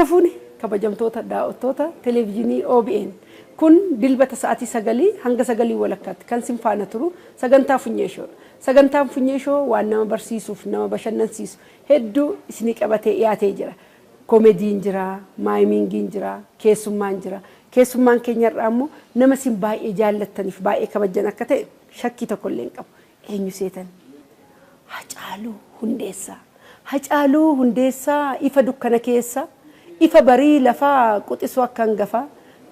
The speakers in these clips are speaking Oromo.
Harka fuune kabajamtoota daawwattoota televezyiinii OBN kun Dilbata sa'aatii 9 hanga 9:30tti kan sin faana turu sagantaa Funyeeshoodha. Sagantaan Funyeeshoo waan nama barsiisuuf nama bashannansiisu hedduu isinii qabatee dhiyaatee jira. Koomediin jira, maayimingiin jira, keessummaan jira. Keessummaan keenya irraa immoo nama isin baay'ee jaallattaniif baay'ee kabajjan akka ta'e shakkii tokko illee hin qabu. Eenyu seetan? Hacaaluu Hundeessaa. Hacaaluu Hundeessaa ifa dukkana keessa, ifa barii lafaa quxisuu akka hangafaa,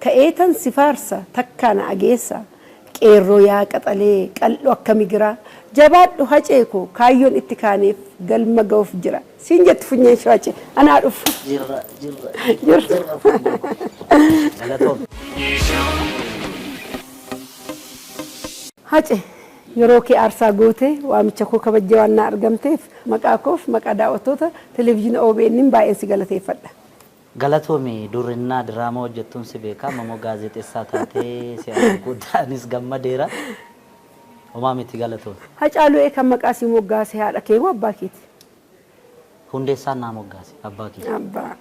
ka'eetan si faarsa takkaa na ageessa. Qeerroo yaa qaxalee qal'oo akka migiraa, jabaadhu Hacee koo kaayyoon itti kaaneef galma ga'uuf jira. Siin jetti Funyeen Shoo Hacee. Anaa dhufu. Jirra jirra Jirra. Jirra funyee koo. Galatoom. Hace, yeroo kee aarsaa gootee waamicha koo kabajjee waan naa argamteef maqaa koof maqaa daawwattoota televezyiina OBN'n baay'een si galateeffadha. Galatoomi durrinnaa diraamaa hojjettuun si beeka amma immoo gaazexessaa taatee si arguutti anis gammadeera. Homaa miti galatoomi. Hacaaluu ee kan maqaa sii moggaase haadha kee moo abbaa keeti? Hundeessaan naa moggaase abbaa kiyya. Abbaa.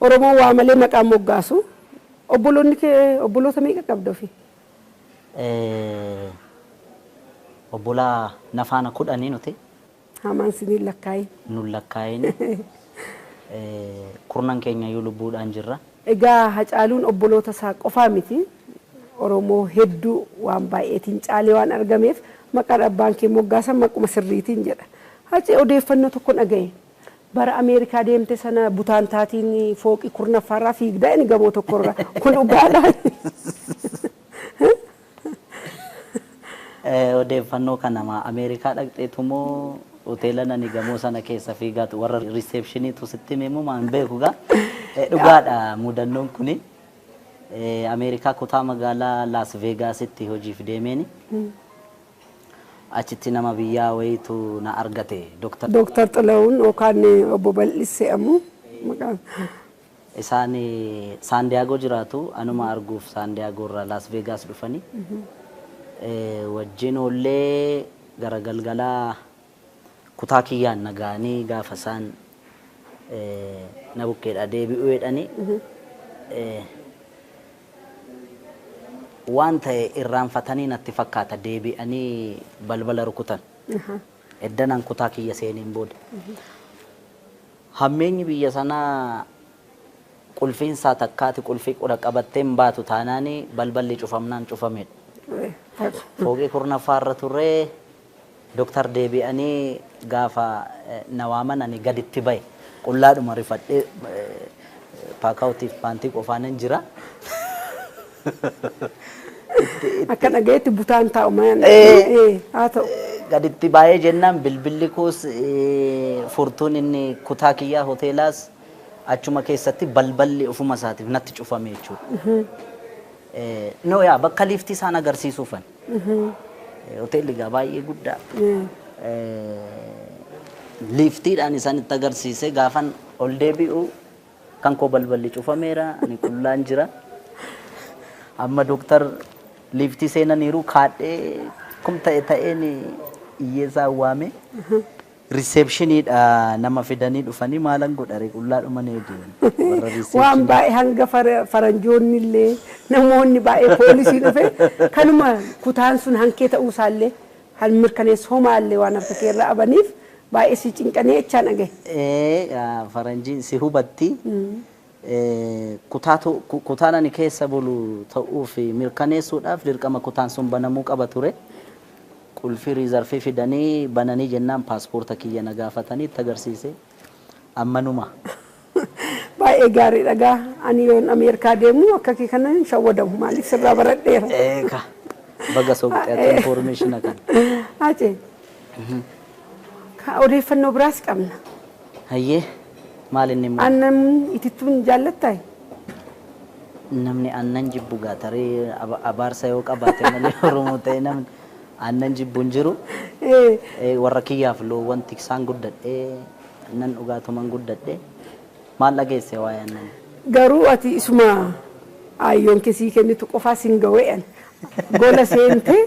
Oromoon waa malee maqaa hin moggaasu. Obboloonni kee obboloota meeqa qabda ofii? Obbolaa na faana kudhanii nuti. Hamaan sin hin lakkaayin. Nun lakkaa'ini. Kurnan keenyayyuu lubbuudhaan jirra. Egaa Hacaaluun obboloota isaa qofaa miti. Oromoo hedduu waan baay'eetiin caalee waan argameef maqaan abbaan kee moggaasan maquma sirriitiin jedha. Hacee, odeeffannoo tokko dhagaye. Bara Ameerikaa deemte sana butaantaatiin fooqii kurnaffaarraa fiigdaa inni gamoo tokkorraa. Kun dhugaadhaa? Odeeffannoo kana maa Ameerikaa dhaqxeetu moo hoteela nani gamoo sana keessa fiigaatu warra riiseepshiniitu sitti hime moo maan beeku gaa. Dhugaadha mudannoon kuni. Ameerikaa kutaa magaalaa Laas Veegaasitti hojiif deemeeni. Achitti nama biyyaa wayiitu na argate. Dr. Dooktar Xilahun yookaan obbo Bal'is se'amu maqaan. Isaan Saan Diyaagoo jiraatu, anuma arguuf Saan Diyaagoo irraa Laas Veegaas dhufanii. Wajjin oollee gara galgalaa kutaa kiyyaan na ga'anii gaafa isaan na bukkeedhaa deebi'uu jedhanii waan ta'e irraanfatanii natti fakkaata deebi'anii balbala rukutan. Eddanaan kutaa kiyya seeneen booda. Hammeenyi biyya sanaa qulfiin isaa takkaati qulfii qura qabattee hin baatu taanaani balballi cufamnaan cufamedha. Fooqii kurnaffaa irra turree Doktar deebi'anii gaafa na waaman ani gaditti bahe. Qullaadhuma rifadhee paakaawutiif paantii qofaanan jira. Akka dhagayetti butaan taa'u maan haa ta'u. Gaditti baay'ee jennaan bilbilli koos furtuun inni kutaa kiyyaa hoteelaas achuma keessatti balballi ofuma isaatiif natti cufame jechuudha. No yaa bakka liiftii isaan agarsiisuufan. Hoteelli egaa baay'ee guddaa. Liiftiidhaan isaan itti agarsiise gaafan ol deebi'u kan koo balballi cufameera, ani qullaan jira. Amma dooktar liiftii seenaniiru kaadhee kum ta'e ta'een hiyyeessaa waame. Riseepshiniidha nama fidanii dhufanii maalan godhare qullaadhuma ni eegan. Warra Waan riseepshinii. Baay'ee hanga faranjoonni illee namoonni baay'ee poolisii dhufe kanuma kutaan sun hankee ta'uu isaallee han mirkaneessu homaallee waan harka kee irraa abaniif baay'ee si cinqanii jechaan dhagaye. Faranjiin si hubatti. Kutaan ani keessa bulu ta'uu fi mirkaneessuudhaaf dirqama kutaan sun banamuu qaba ture. Qulfii riizarfii fidanii bananii jennaan paaspoorta kiyya na gaafatanii itti agarsiise. Ammanuma. Baay'ee gaariidha gaa, ani yoon Ameerikaa deemu akka kee kana hin shawwadamu, maaliif sirraa baradheera. Eeka. Baga soqxee ati information kana. Hace. Ka odeeffannoo biraas qabna. Hayyee, maal inni immoo? Aannan itittuun jaallattaa? Namni aannan jibbu gaa tarii abaarsa yoo qabaate malee Oromoo ta'e namni aannan jibbu hin jiru. Warra kiyyaaf loowwan tiksaan guddadhee, aannan dhugaatuman guddadhee. Maal dhageesse waa'ee aannanii? Garuu ati isuma aayyoon kee sii kennitu qofaa sin ga'u jedhan. Gola seentee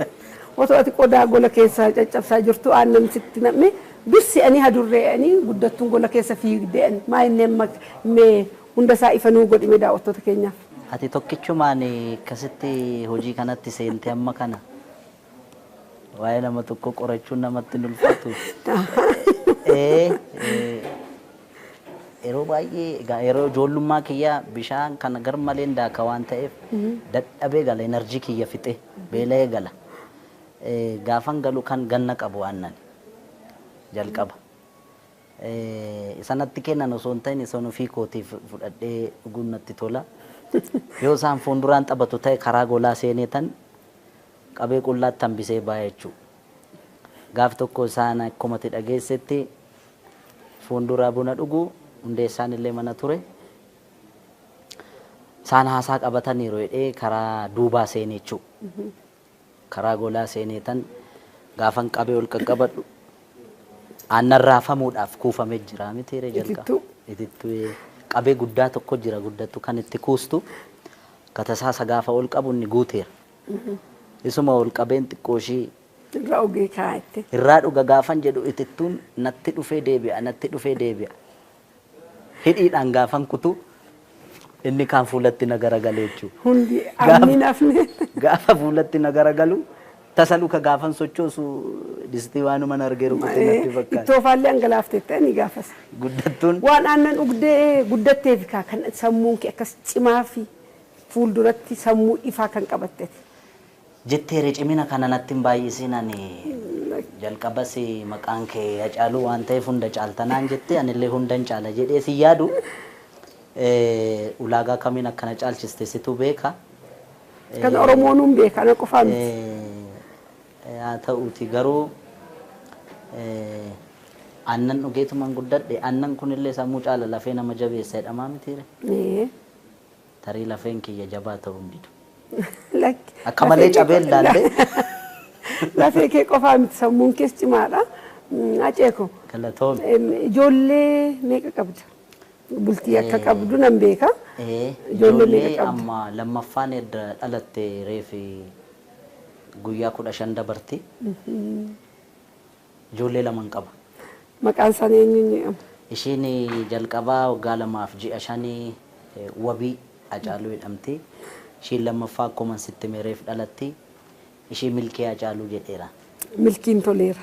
otoo ati qodaa gola keessaa caccabsaa jirtu aannan sitti nam'e birsi'anii hadurree'anii guddattuun gola keessa fiigde'an. Maa inni amma mee Hunda isaa ifa nuu godhime daawwattoota keenyaaf. Ati tokkichumaan akkasitti hojii kanatti seente amma kana waa'ee nama tokko qorachuun namatti hin ulfaatu. Yeroo baay'ee egaa yeroo ijoollummaa kiyya bishaan kana gar malee daaka waan ta'eef dadhabee gala, enerjii kiyya fixe beela'ee gala. Gaafan galu kan ganna qabu aannan jalqaba. Sanatti kennan osoo hin ta'in isaan ofii kootiif fudhadhee dhuguun natti tola. Yoo isaan fuulduraan taphatu ta'e karaa golaa seenee tan qabee qullaatti hambisee ba'a jechuudha. Gaaf tokko isaan akkuma ati dhageessetti fuulduraa buna dhugu, Hundeessaan illee mana ture. Isaan haasaa qabataniiru jedhee karaa duubaa seenee jechuudha. Karaa golaa seenee tan gaafan qabee ol qaqqabadhu aannan raafamuudhaaf kuufamee jira miti jalqaba. Itittuu. Itittuu qabee guddaa tokko jira, guddattu kan itti kuustu katasaasa gaafa ol qabu inni guuteera. Isuma ol qabeen xiqqoo ishii Irraa ogee kaa'atte. Irraa dhuga gaafan jedhu itittuun natti dhufee deebi'a, natti dhufee deebi'a. Hidhiidhaan gaafan kutu inni kaan fuulatti na garagalee jechuudha. Hundi aanni nafne. Gaafa fuulatti na garagalu tasa luka gaafan sochoosu distii waanuma na argee rukute natti fakkaata. Ittoo faallee angalaaftetti ani gaafas. Guddattuun. Waan aannan dhugdee guddatteef kaa kan sammuun kee akkas cimaa fi fuulduratti sammuu ifaa kan qabatteeti. Jetteere cimina kana natti hin baay'isiin, ani jalqabas maqaan kee Hacaaluu waan ta'eef hunda caaltanaan jette, anillee hunda hin caala jedhee si yaadu. Ulaagaa kamiin akkana caalchiste situ beeka. Kan Oromoon hin beeka, ana qofaa miti. Haa ta'uuti garuu aannan dhugeetuman guddadhe, aannan kunillee sammuu caala lafee nama jabeessa jedhamaa mitiire. Tarii lafeen kiyya jabaa ta'uu hin didu. Lakki. Akka malee cabee ilaalle. Lafee kee qofaa miti, sammuun kees cimaadha. Aceeko. Galatoon. Ijoollee meeqa qabda? Bultii akka qabdu nan beeka. Ijoollee meeqa Ijoollee qabda? Amma lammaffaan edda dhalatte reefi guyyaa 15 dabarti. Ijoollee lama qaba. Maqaan isaanii eenyuun jedhamu? Ishiin jalqabaa waggaa 2 fi ji'a 5 Wabii Hacaaluu jedhamti. Ishiin lammaffaa akkuma sitti meereef dhalatti. Ishii Milkii Hacaaluu jedheera. Milkiin toleera.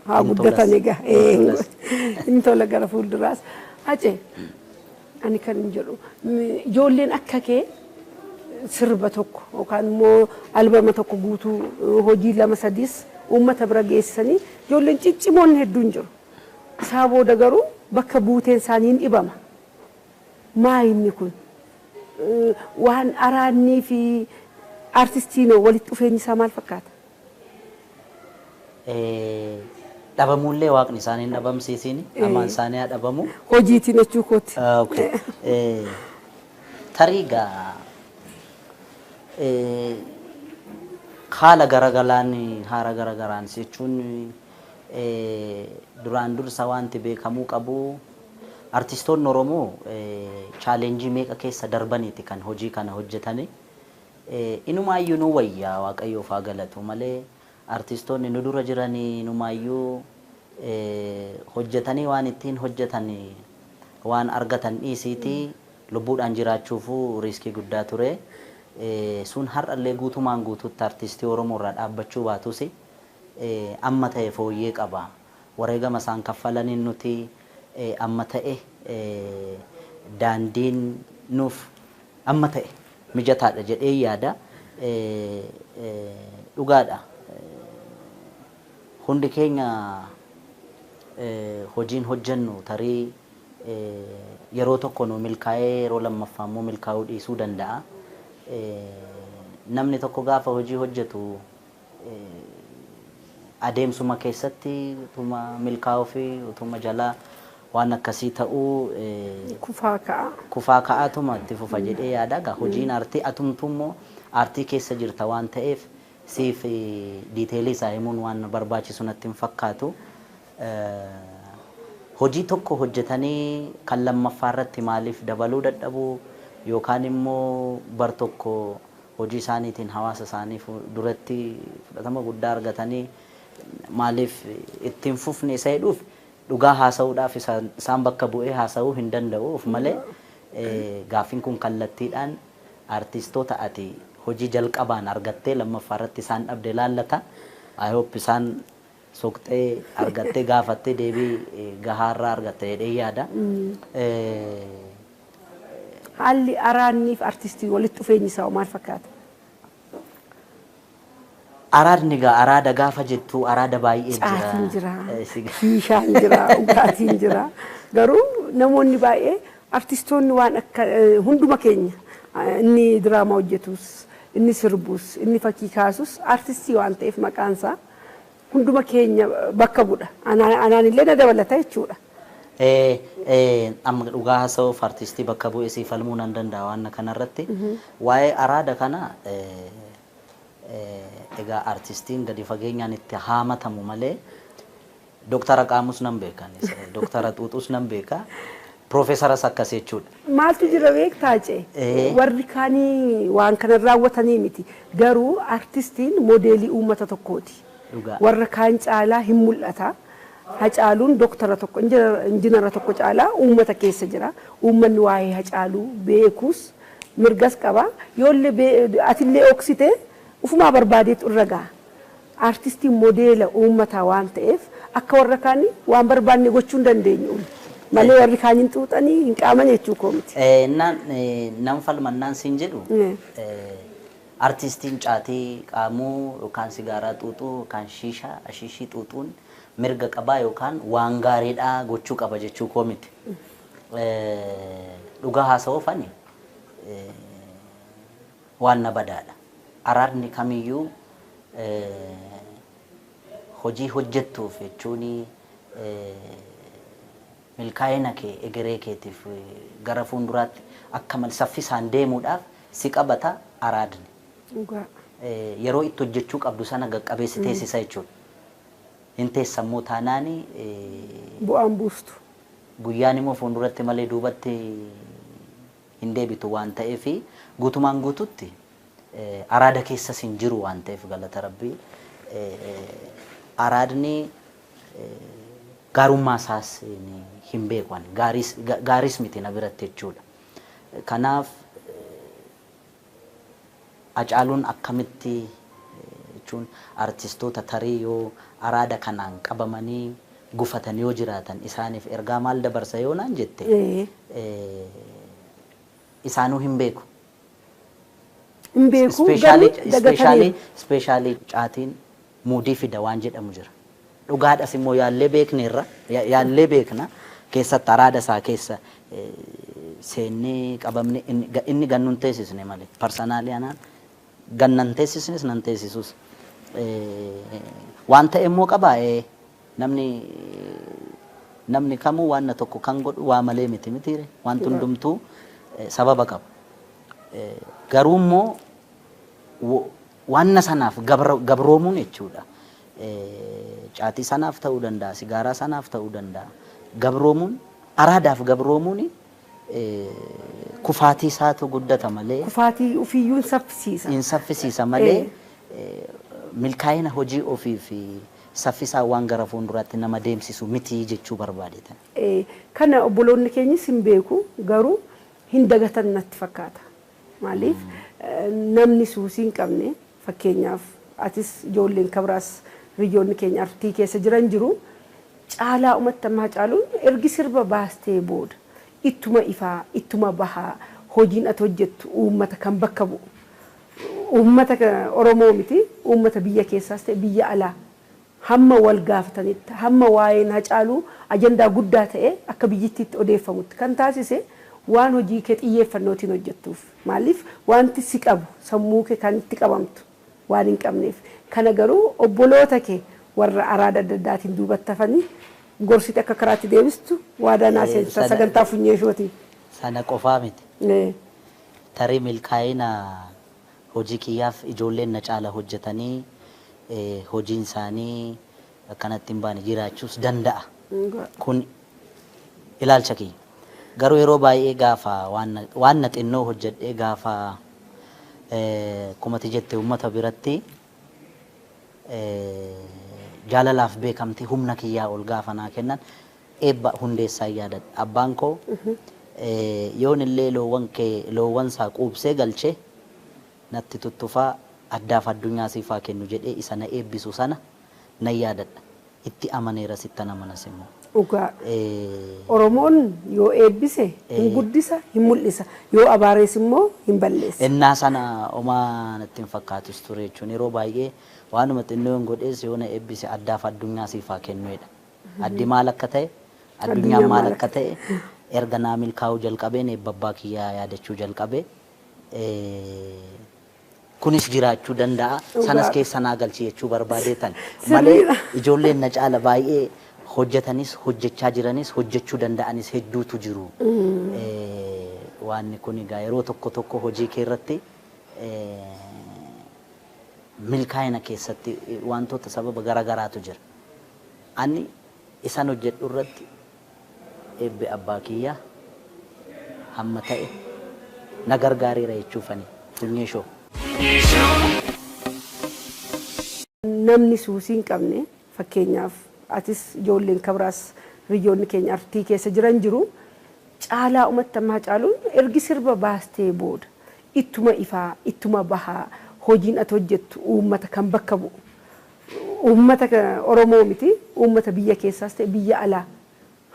Haa Hin guddatan tolas. egaa. Hin tolas. Hin tola gara fuulduraas. Acee, ani kan hin jedhu ijoolleen akka kee sirba tokko yookaan immoo albama tokko guutuu, hojii lama sadiis uummata bira geessanii ijoolleen ciccimoonni hedduun jiru. Isaa booda garuu bakka buuteen isaanii hin dhibama. Maa inni kun? Waan araannii fi artistiin walitti dhufeenyi isaa maal fakkaata? Dhabamuullee waaqni isaanii hin dhabamsiisiin, hamaan isaanii haa dhabamu. Hojiitiin jechuu kooti. Okay. Tarii egaa haala garagalaan haara garagaraan jechuun duraan dursa wanti beekamuu qabu artistoonni Oromoo challenge meeqa keessa darbaniiti kan hojii kana hojjetani. Inumaayyuu nu wayyaa, Waaqayyoof haa galatu malee, artistoonni nu dura jiranii inumaayyuu hojjetanii waan ittiin hojjetan waan argatan dhiisiitii lubbuudhaan jiraachuufuu risk guddaa ture. Sun har'allee guutumaan guututti artistii Oromoo irraa dhaabbachuu baatus amma ta'e fooyyee qaba. Wareegama isaan kaffalaniin nuti amma ta'e daandiin nuuf amma ta'e mijataadha jedhee yaada. Dhugaadha. Hundi keenya hojiin hojjennu tarii yeroo tokko nu milkaa'ee yeroo lammaffaa immoo milkaa'uu dhiisuu danda'a. Namni tokko gaafa hojii hojjetu adeemsuma keessatti utuma milkaa'uu fi utuma jalaa waan akkasii ta'uu Kufaa ka'a. Kufaa ka'aatuma itti fufa jedhee yaada. Egaa hojiin aartii atumtuu immoo aartii keessa jirta waan ta'eef siif detail isaa himuun waan barbaachisu natti hin fakkaatu. Hojii tokko hojjetanii kan lammaffaa irratti maaliif dabaluu dadhabu yookaan immoo bar tokko hojii isaaniitiin hawaasa isaanii duratti fudhatama guddaa argatanii maaliif ittiin fufne isa jedhuuf dhugaa haasa'uudhaaf isaan bakka bu'ee haasa'uu hin danda'u of malee. Gaaffiin kun kallattiidhaan artistoota ati hojii jalqabaan argattee lammaffaa irratti isaan dhabde laallata. I hope isaan soqxee argattee gaafattee deebii gahaarraa argatte jedhee yaada. Haalli araanniif artistii walitti dhufeenyi isaa maal fakkaata? Araadni gaa araada gaafa jettu araada baay'ee jira. Caatiin jira, shiishaan jira, dhugaatiin jira. Garuu namoonni baay'ee artistoonni waan akka hunduma keenya inni diraamaa hojjetus, inni sirbus, inni fakkii kaasus artistii waan ta'eef maqaan isaa hunduma keenya bakka bu'a. Anaan illee na dabalata jechuudha. Amma dhugaa haasa'uuf artistii bakka bu'ee siif falmuu nan danda'a waan kanarratti. Waa'ee araada kana egaa artistiin gadi fageenyaan itti haamatamu malee Dooktara Qaamus nan beeka, Dooktara Xuuxus nan beeka, Piroofeesaras akkas jechuudha. Maaltu jira beektaa cee? Warri kaanii waan kana raawwatanii miti. Garuu artistiin moodeelii uummata tokkooti. Warra kaan caalaa hin mul'ata. Hacaaluun dooktara tokko, injinara tokko caalaa uummata keessa jira. Uummanni waa'ee Hacaaluu beekus mirgas qaba. Yoollee atillee oksite ufumaa barbaadeetu irra gaha. Artistiin moodeela uummataa waan ta'eef akka warra kaanii waan barbaanne gochuu hin dandeenyu. Malee warri kaan hin xuuxanii hin qaaman jechuu koo miti. Nan falmannaan siin jedhu artistiin caatii qaamuu yookaan sigaaraa xuuxuu yookaan shiishaa ashiishii xuuxuun mirga qabaa yookaan waan gaariidhaa gochuu qaba jechuu koo miti. Dhugaa haasa'uuf ani waan na badaadha. Araadni kamiyyuu hojii hojjettuuf jechuun milkaa'ina kee egeree keetiif gara fuulduraatti akka mal saffisaan deemuudhaaf si qabata araadni. Yeroo itti hojjechuu qabdu sana qaqqabeessi teessisa jechuudha. Hin teessammoo taanaan bu'aan buustu. Guyyaan immoo fuulduratti malee duubatti hin deebitu waan ta'eef guutumaan guututti araada keessas hin jiru waan ta'eef galata rabbii. Araadni gaarummaa isaas hin beeku gaaris miti na biratti jechuudha. Kanaaf Hacaaluun akkamitti jechuun artistoota tarii yoo araada kanaan qabamanii gufatan yoo jiraatan isaaniif ergaa maal dabarsa yoo naan jette isaanuu hin beeku. Hin beeku garuu dagatanii. Ispeeshaalii caatiin muudii fida waan jedhamu jira. Dhugaadhas immoo yaallee beekneerra yaallee beekna keessatti araada isaa keessa seennee qabamne inni gannuun teessisne malee parsanaalii anaan gannan teessisnes nan teessisus waan ta'e immoo qabaa namni kamuu waan tokko kan godhu waa malee miti mitiire wanti hundumtuu sababa qaba. Garuu immoo waan sanaaf gabroomuun jechuudha. Caatii sanaaf ta'uu danda'a, sigaaraa sanaaf ta'uu danda'a. Gabroomuun araadaaf gabroomuun kufaatii isaatu guddata malee. Kufaatii ofiiyyuu hin saffisiisa. Hin saffisiisa malee milkaa'ina hojii ofii fi saffisaa waan gara fuulduraatti nama deemsisu miti jechuu barbaadetan. Kana obboloonni keenyis hin beeku garuu hin dagatan natti fakkaata. Maaliif namni suusii hin qabne fakkeenyaaf atis ijoolleen kabraas hiriyoonni keenya artii keessa jiran jiru caalaa uummatta ammaa caaluun ergi sirba baastee booda ittuma ifaa ittuma bahaa hojiin ati hojjettu uummata kan bakka bu'u uummata Oromoo miti uummata biyya keessaas ta'e biyya alaa hamma wal gaafatanitti hamma waa'een Hacaaluu ajandaa guddaa ta'e akka biyyittiitti odeeffamutti kan taasise waan hojii kee xiyyeeffannootiin hojjettuuf maaliif wanti si qabu sammuu kee kan itti qabamtu waan hin qabneef kana garuu obboloota kee warra araada adda addaatiin duubatti hafanii gorsite akka karaatti deebistu waadaa naa seensisaa sagantaa funyeeshooti. Sana qofaa miti. Tarii milkaa'ina hojii kiyyaaf ijoolleen na caala hojjetanii hojiin isaanii akkanatti hin baane jiraachuus danda'a. Kun ilaalcha kiyya. Garuu yeroo baay'ee gaafa waan na xinnoo hojjedhee gaafa kumati jette uummata biratti jaalalaaf beekamtii humna kiyyaa ol gaafa naa kennan eebba hundeessaa yaadadha. Abbaan koo Yoon illee loowwan kee loowwan isaa quubsee galchee natti tuttufaa addaaf addunyaa siifaa kennu jedhee isa na eebbisu sana nan yaadadha. Itti amaneera, sittan amanas immoo. Dhugaa. Oromoon yoo eebbise hin guddisa, hin mul'isa, yoo abaarees immoo hin balleessa. Innaa sana homaa natti hin fakkaatus ture jechuun yeroo baay'ee waanuma xinnoo hin godhees yoo na eebbise addaaf addunyaa siifaa kennuudha. Addi maal akka ta'e, addunyaan maal akka ta'e erga naa milkaa'uu jalqabeen eebba abbaa kiyyaa yaadachuu jalqabe. Kunis jiraachuu danda'a. Sanas keessa naa galchi jechuu barbaadeetan. Malee ijoolleen na caala baay'ee hojjetanis, hojjechaa jiranis, hojjechuu danda'anis hedduutu jiru. Waanni kun egaa yeroo tokko tokko hojii kee irratti milkaa'ina keessatti wantoota sababa garaagaraatu jira. Ani isan hojjedhu irratti eebbi abbaa kiyyaa hamma ta'e na gargaareera jechuufani funyee shoo. Namni suusii hin qabne, fakkeenyaaf atis, ijoolleen kabiraas, hiriyoonni keenya artii keessa jiran jiru. Caalaa uumatti ammaa caaluun ergi sirba baastee booda ittuma ifaa ittuma bahaa hojiin ati hojjettu uummata kan bakka bu'u, uummata Oromoo miti, uummata biyya keessaas ta'e biyya alaa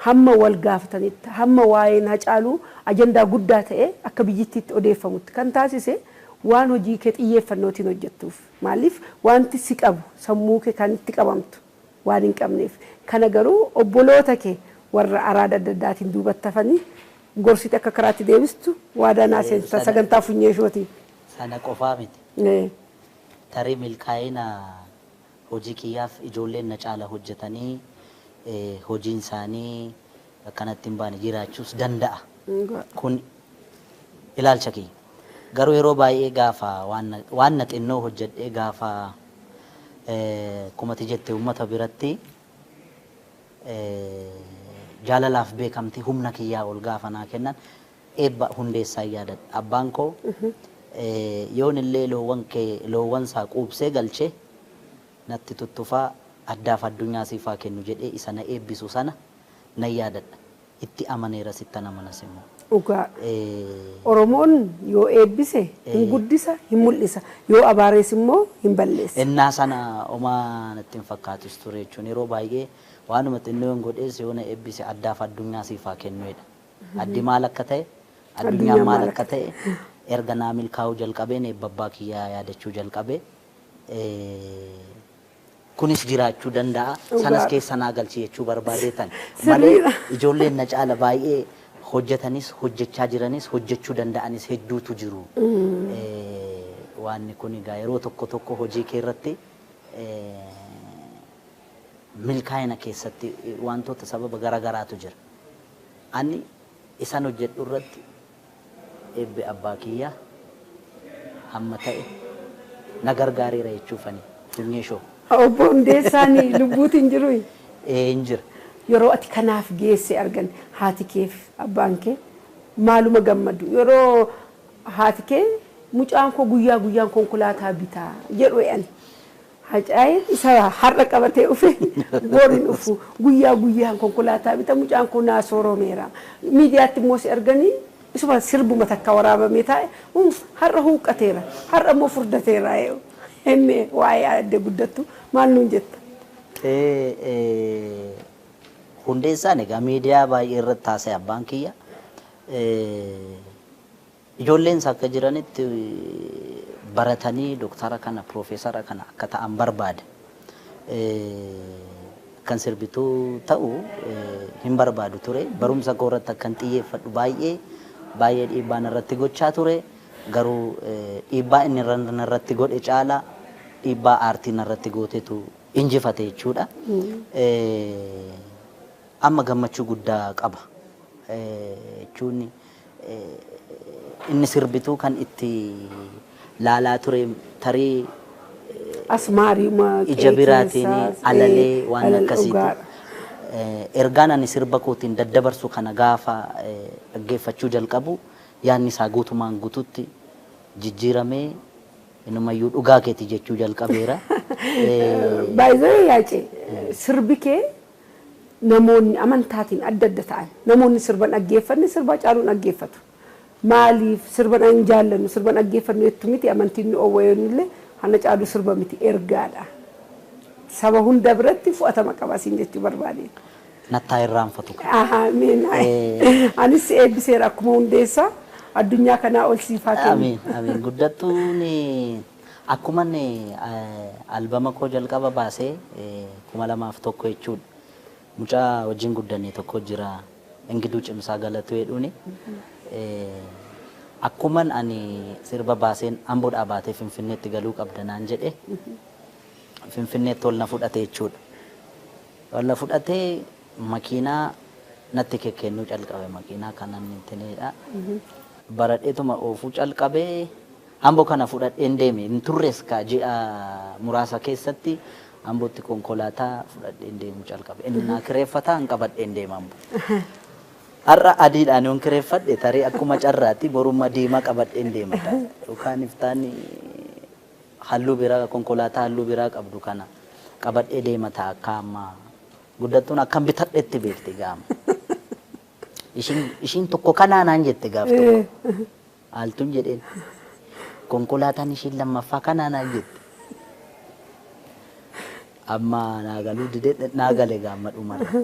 hamma wal gaafatanitti, hamma waa'een Hacaaluu ajandaa guddaa ta'e akka biyyittiitti odeeffamutti kan taasise waan hojii kee xiyyeeffannootiin hojjettuuf. Maaliif wanti si qabu sammuu kee kan itti qabamtu waan hin qabneef. Kana garuu obboloota kee warra araada adda addaatiin duubatti hafanii gorsite akka karaatti deebistu waadaa naa seensa sagantaa funyee shootiin. Sana qofaa miti. Tarii milkaa'ina hojii kiyyaaf ijoolleen na caala hojjetanii hojiin isaanii akkanatti hin baane jiraachuus danda'a. Kun ilaalcha kiyya. Garuu yeroo baay'ee gaafa waan na xinnoo hojjedhee gaafa kumati jette uummata biratti jaalalaaf beekamtii humna kiyyaa ol gaafa naa kennan eebba Hundeessaa yaadadha. Abbaan koo yoon illee loowwan kee loowwan isaa quubsee galchee natti tuttufaa addaaf addunyaa siifaa kennu jedhee isa na eebbisu sana nan yaadadha. Itti amaneera, sittan amanas immoo. Dhugaa. Oromoon yoo eebbise hin guddisa, hin mul'isa, yoo abaarees immoo hin balleessa. Innaa sana homaa natti hin fakkaatus ture jechuun yeroo baay'ee waanuma xinnoo hin godhees yoo na eebbise addaaf addunyaa siifaa kennuudha. Addi maal akka ta'e, addunyaan maal akka ta'e erga naa milkaa'uu jalqabeen eebba abbaa kiyyaa yaadachuu jalqabe. Kunis jiraachuu danda'a. Sanas keessa naa galchi jechuu barbaadeetan. Malee ijoolleen na caala baay'ee hojjetanis, hojjechaa jiranis, hojjechuu danda'anis hedduutu jiru. Waanni kun egaa yeroo tokko tokko hojii kee irratti milkaa'ina keessatti wantoota sababa garaagaraatu jira. Ani isan hojjedhu irratti eebbi abbaa kiyyaa hamma ta'e na gargaareera jechuufani funyee shoo. Obbo Hundeessaan lubbuutiin jiru? Hin jira. Yeroo ati kanaaf geesse argan haati keef abbaan kee maaluma gammadu? Yeroo haati kee mucaan koo guyyaa guyyaan konkolaataa bitaa jedhu, ani Hacaayeen isa har'a qabatee dhufe booriin dhufu guyyaa guyyaan konkolaataa bita, mucaan koo naa sooromeera. Miidiyaatti immoo si arganii isuma sirbuma takka waraabamee taa'e har'a huuqqateera, har'a immoo furdateera. Inni waa'ee adde guddattu maal nuun jetta? Hundeessaan egaa miidiyaa baay'ee irratti haasa'e abbaan kiyya. Ijoolleen isaa akka jiranitti baratanii doktara kana, piroofeesara kana akka ta'an barbaada. Kan sirbituu ta'u hin barbaadu ture. Barumsa koo irratti akkan xiyyeeffadhu baay'ee baay'ee dhiibbaan irratti gochaa ture. Garuu dhiibbaa inni irratti godhe caalaa dhiibbaa aartiin irratti gootetu injifate jechuudha. Amma gammachuu guddaa qaba. Jechuun inni sirbituu kan itti laalaa ture tarii Asmaariima ija biraatiin alalee waan akkasiiti. Ergaan ani sirba kootiin daddabarsu kana gaafa dhaggeeffachuu jalqabu yaadni isaa guutumaan guututti jijjiiramee inumayyuu dhugaa keeti jechuu jalqabeera. Baay'ee yaacee sirbi kee Namoonni amantaatiin adda adda ta'an namoonni sirban dhaggeeffanne sirba Hacaaluun dhaggeeffatu. Maaliif sirban hin jaallannu sirban dhaggeeffannu jettu miti amantiin nu oowwayoon illee Hacaaluu sirba miti ergaadha. Saba hunda biratti fudhatama qaba siin jechuu barbaade. Nattaa irraanfatu. Ameen. Anis eebbiseera akkuma Hundeessaa addunyaa kanaa ol siifaa kennu. Ameen. Ameen. Guddattuun akkuma albama koo jalqaba baasee 2001 jechuudha. Mucaa wajjin guddanne tokko jira. Ingiduu Cimsaa Galatu jedhuuni. Akkuman ani sirba baaseen Amboodhaa baatee Finfinneetti galuu qabda naan jedhe Finfinneetti ol na fudhate jechuudha. Ol na fudhatee makiinaa natti kennuu calqabe makiinaa kanan ittiinidha. Baradheetuma oofuu calqabee Amboo kana fudhadheen deeme hin turres ka ji'a muraasa keessatti Ambootti konkolaataa fudhadheen deemuu calqabe. Inni naa kireeffataa hin qabadheen deema Amboo. Har'a adiidhaan yoon kireeffadhe tarii akkuma carraatti borummaa diimaa qabadheen deema. Yookaan iftaan halluu biraa konkolaataa halluu biraa qabdu kana qabadhee deema ta'a akka amma guddattuun akkam bitadhetti beekti gaama. Ishiin tokko kanaa naan jette gaaf tokko. Aaltuun jedheen konkolaataan ishiin lammaffaa kanaa naan jette. Amma naa galuu didee naa gale gaama dhumarra.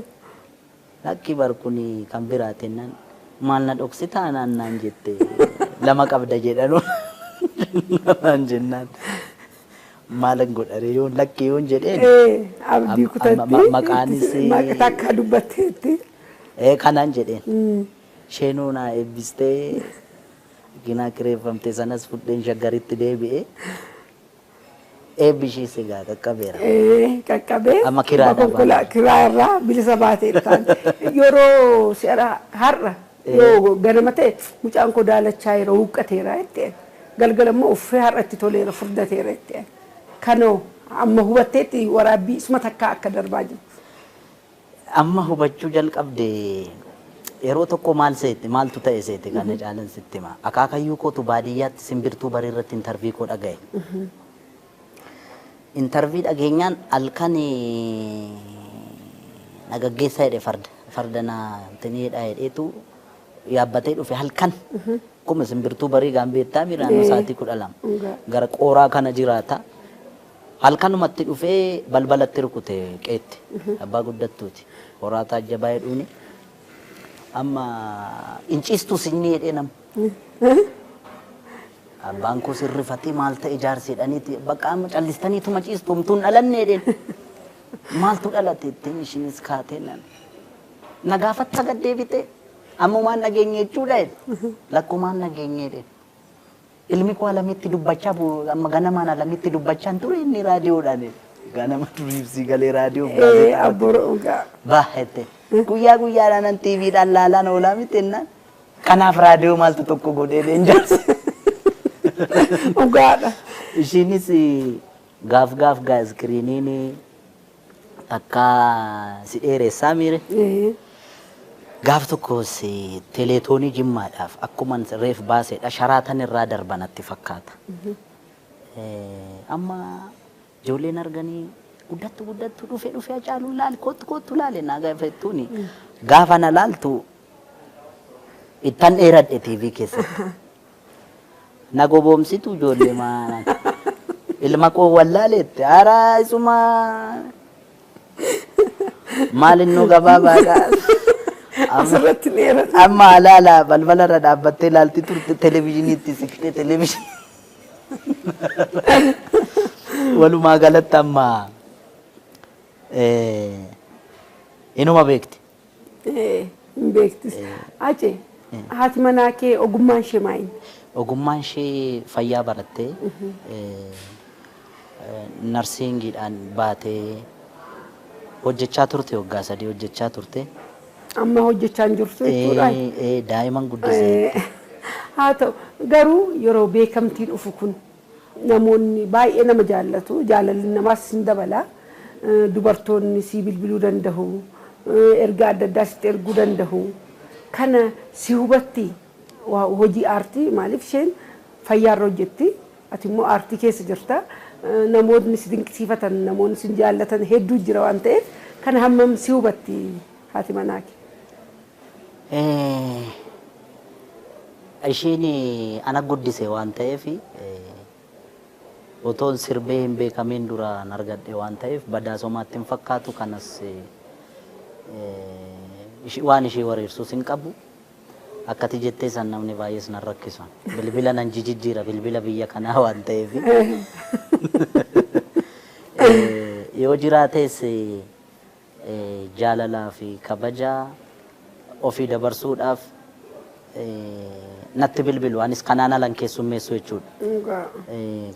Lakki bar kuni kan biraa tennaan maal na dhoksitaa naan naan jette lama qabda jedhanu naan jennaan maalan godhare yoon lakki yoon jedheen. Abdii kutatti. Maqaanis. Takka dubbatteetti. Kanaan jedheen. Isheenuu naa eebbistee ginaa kireeffamte sanas fudheen Shaggaritti deebi'ee. Eebbi ishees egaa qaqqabeera. Qaqqabee. Amma kiraadhaa. Kiraa irraa bilisa baatee ta'an. Yeroo si'a har'a yoo ganama ta'e mucaan koo daalachaa yeroo huqqateera jetteen. Galgala immoo uffee har'a itti toleera furdateera jetteen. Kanoo amma hubatteetti waraabbii isuma takkaa akka darbaa jiru. Amma hubachuu jalqabde yeroo tokko maal seete maaltu ta'e seete kana caalan sitti hima. Akaakayyuu kootu baadiyyaatti simbirtuu barii irratti intarvii koo dhaga'e. Intarvii dhageenyaan halkan na gaggeessaa jedhe farda. Farda na tiniidha jedheetu yaabbatee dhufe halkan. Akkuma simbirtuu barii gaambeettaa miidhaan sa'aatii 12. Gara qooraa kana jiraata. Halkanumatti dhufee balbalatti rukute qeetti. Abbaa guddattuuti. Horaa taajjabaa jedhuuni. Amma inciistuu sinni jedhee nama. Abbaan koo sirrifatee maal ta'e jaarsi jedhaniiti bakka amma callistaniituma ciistu homtuun dhalanne jedheen. Maaltu dhalate ittiin ishiinis kaatee naan. Na gaafatta gad deebite ammumaan nageenye jechuudha jedhe. Lakkumaan nageenye jedheen. Ilmi koo alamitti dubbachaa amma ganamaan alamitti dubbachaa hin ture inni raadiyoodhaan. Ganama duriibsii galee raadiyoo gaazexaa. Baay'ate. Guyyaa guyyaadhaan an TVdhaan laalaan oolaa miti jennaan. Kanaaf raadiyoo maaltu tokko godhee leenjaas. Dhugaadha. Ishiinis gaaf gaaf gaa iskiriiniin takka si dheeressaa miire. Gaaf tokkos teleetoonii Jimmaadhaaf akkuma reef baaseedha Sharaatan irraa darbanatti fakkaata. Amma ijoolleen arganii guddattu guddattu dhufe dhufe Hacaaluun laali kottu kottu laali naa gaafattuuni. Gaafa na laaltu ittan dheeradhe TV keessatti. Na goboomsitu ijoollee maana. Ilma koo wallaaleette haaraa isuma maal innuu gabaabaadha. Asirratti dheerata. Amma alaala balbala irra dhaabbattee ilaalti turte televezyiiniitti siqtee televezyiinii. Walumaa galatti amma inuma beekti. Hin beektis. Acee haati manaa kee ogummaan ishee maali? Ogummaan ishee fayyaa barattee narsiingiidhaan baatee hojjechaa turte waggaa 3 hojjechaa turte. Amma hojjechaa hin jirtu jechuudha. Daa'iman guddisee. Haa ta'u garuu yeroo beekamtiin dhufu kun namoonni baay'ee nama jaallatu jaalalli namaas hin dabala dubartoonni si bilbiluu danda'u ergaa adda addaa sitti erguu danda'u kana si hubatti hojii aartii maaliif isheen fayyaarra hojjetti ati immoo aartii keessa jirta Namoonni si dinqisiifatan, namoonni si jaallatan hedduu jira waan ta'eef kana hammam si hubatti haati manaa kee? Isheen ana guddise waan ta'eef, otoon sirbee hin beekamiin dura argadhe waan ta'eef badaasomaatti hin fakkaatu. Kanas waan ishee wareersus hin qabu. Akkati jettee san namni baay'ees nan rakkisu. Bilbila nan jijjiira, bilbila biyya kanaa waan ta'eef. Yoo jiraates jaalalaa fi kabaja ofii dabarsuudhaaf natti bilbilu. Anis kanaan alan keessummeessu jechuudha.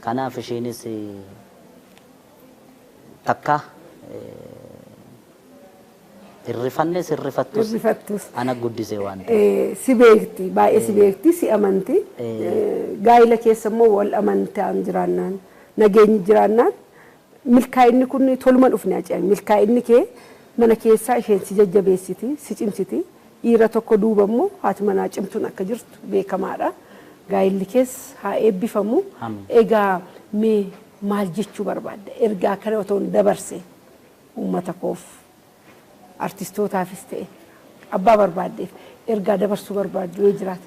Kanaaf isheenis takka hirrifannes hirrifattus Hirrifattus. ana guddise waan ta'eef. Si beekti, baay'ee si beekti, si amanti. Gaa'ila keessa immoo wal amantaan jiraannaan, nageenyi jiraannaan milkaa'inni kun toluma dhufne ace'an. Milkaa'inni kee mana keessaa isheen si jajjabeessiti, si cimsiti. Dhiira tokko duuba immoo haati manaa cimtuun akka jirtu beekamaadha. Gaa'illi kees haa eebbifamu. Egaa mee maal jechuu barbaadda? Ergaa kana otoo hin dabarse uummata koof, artistootaafis ta'e abbaa barbaaddeef ergaa dabarsuu barbaaddu yoo jiraate.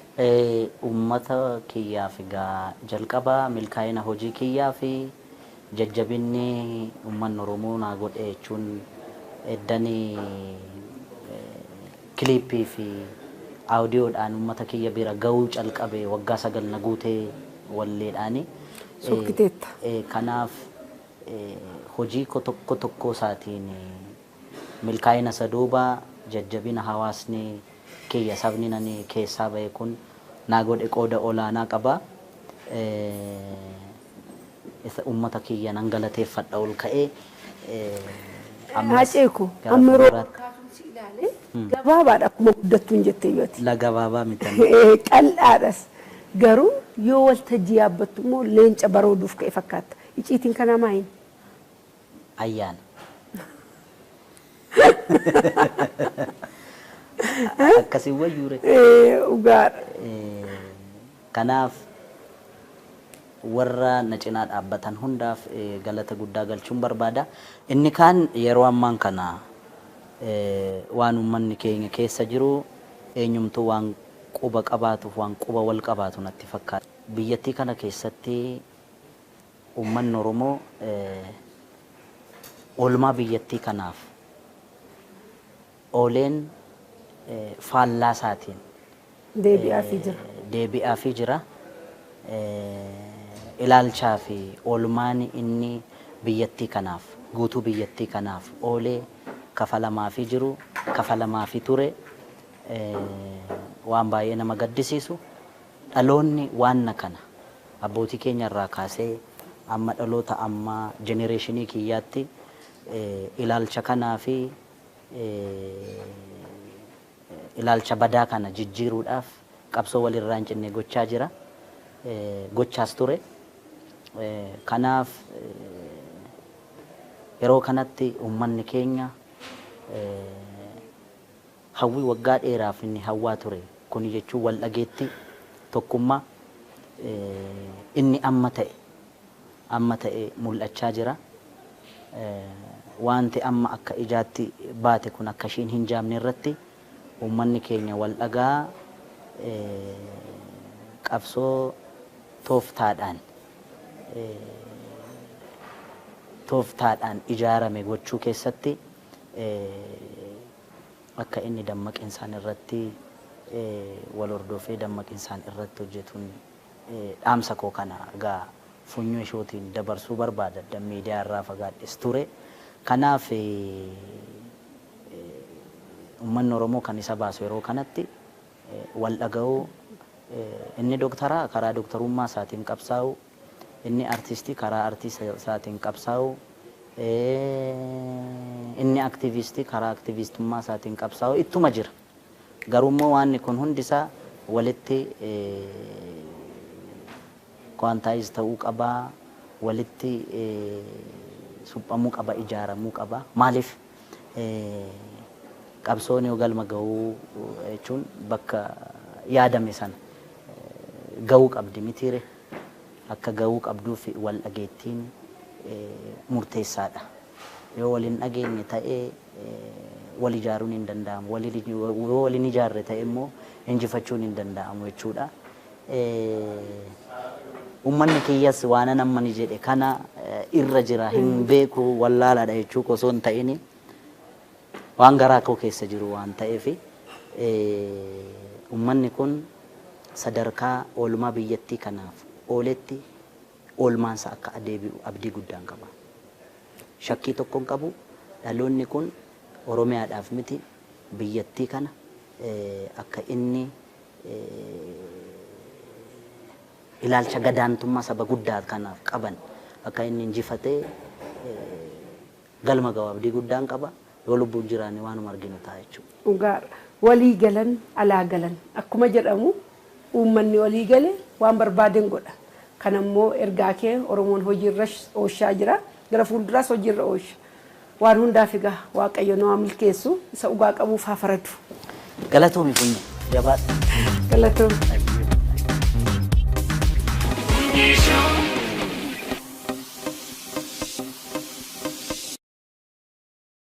Uummata kiyyaaf egaa jalqaba milkaa'ina hojii kiyyaa fi jajjabinni uummanni Oromoo naa godhe jechuun eddanii kiliippii fi aawudiyoodhaan uummata kiyya bira gahuu calqabe waggaa 9 na guutee walleedhaani. Sokkiteetta. Kanaaf hojii koo tokko tokko isaatiin milkaa'ina isa duuba jajjabina hawaasni kiyya sabni nani keessaa bahe kun naa godhe qooda olaanaa qaba. Isa uummata kiyya nan galateeffadha ol ka'ee. Haceeku amma yeroo kaasuun si ilaale gabaabaadha akkuma guddattuun jettee yooti. La gabaabaa miti. Qal'aadhas garuu yoo waltajjii yaabbattu immoo leenca barooduuf ka'e fakkaata. Icciitiin kanaa maayin? Ayyaana. Akkasii wayyuure. Dhugaadha. Kanaaf warra na cinaa dhaabbatan hundaaf galata guddaa galchuun barbaada. Inni kaan yeroo ammaan kana waan uummanni keenya keessa jiru eenyumtuu waan quba qabaatuuf waan quba wal qabaatu natti fakkaata. Biyyattii kana keessatti uummanni Oromoo oolmaa biyyattii kanaaf ooleen faallaa isaatiin deebi'aafii jira. Deebi'aafii jira. Ilaalchaa fi oolmaan inni biyyattii kanaaf guutuu biyyattii kanaaf oolee kafalamaafii jiru kafalamaafii ture waan baay'ee nama gaddisiisu. Dhaloonni waan kana abbootii keenya irraa kaasee amma dhaloota ammaa jenereeshinii kiyyaatti ilaalcha kanaa fi ilaalcha badaa kana jijjiiruudhaaf qabsoo walirraa hin cinne gochaa jira. Gochaas ture. Kanaaf yeroo kanatti uummanni keenya hawwii waggaa dheeraaf inni hawwaa ture. Kuni jechuun wal dhageetti tokkummaa inni amma ta'e mul'achaa jira. Wanti amma akka ijaatti baate kun akka ishiin hin jaamne irratti uummanni keenya wal dhagaa qabsoo tooftaadhaan ijaarame gochuu keessatti akka inni dammaqinsaan irratti wal hordofee dammaqinsaan irratti hojjetuun dhaamsa koo kana egaa funyoo ishootiin dabarsuu barbaada. Miidiyaa irraa fagaadhes ture. Kanaaf uummanni Oromoo kan isa baasu yeroo kanatti wal dhaga'uu, inni dooktaraa karaa dooktarummaa isaatiin qabsaa'u, inni artistii karaa artii isaatiin qabsaa'u, inni aktivistii karaa aktivistummaa isaatiin qabsaa'u ittuma jira. Garuu immoo waanni kun hundisaa walitti kwaantaayiz ta'uu qabaa, walitti suphamuu qaba, ijaaramuu qaba. Maaliif qabsoon yoo galma ga'uu jechuun bakka yaadame sana ga'uu qabdi mitiire. Akka ga'uu qabduuf wal dhageettiin murteessaadha. Yoo waliin dhageenye ta'ee wal ijaaruun hin danda'amu. Yoo waliin ijaarre ta'e immoo injifachuun hin danda'amu jechuudha. Uummanni kiyyas waan namni jedhe kana irra jira hin beeku, wallaalaadha jechuu osoo hin ta'in, waan garaa koo keessa jiru waan ta'eef, uummanni kun sadarkaa oolmaa biyyattii kanaaf ooletti oolmaansa akka adeebi'u abdii guddaan qaba. Shakkii tokko hin qabu, dhaloonni kun Oromiyaadhaaf miti, biyyattii kana akka inni ilaalcha gadaantummaa saba guddaa kanaaf qaban akka inni injifatee galma ga'u abdii guddaan qaba. Yoo lubbuun jiraanne waanuma arginu ta'a jechuudha. Dhugaadha. Walii galan alaa galan akkuma jedhamu, uummanni walii gale waan barbaaden godha. Kan ammoo ergaa kee Oromoon hojiirra oolchaa jira. Gara fuulduraas hojiirra oolcha. Waan hundaaf egaa Waaqayyo nu haa milkeessu, isa dhugaa qabuuf haa faradu. Galatoomi Funyee, jabaadha. Galatoomi. Funyee Show.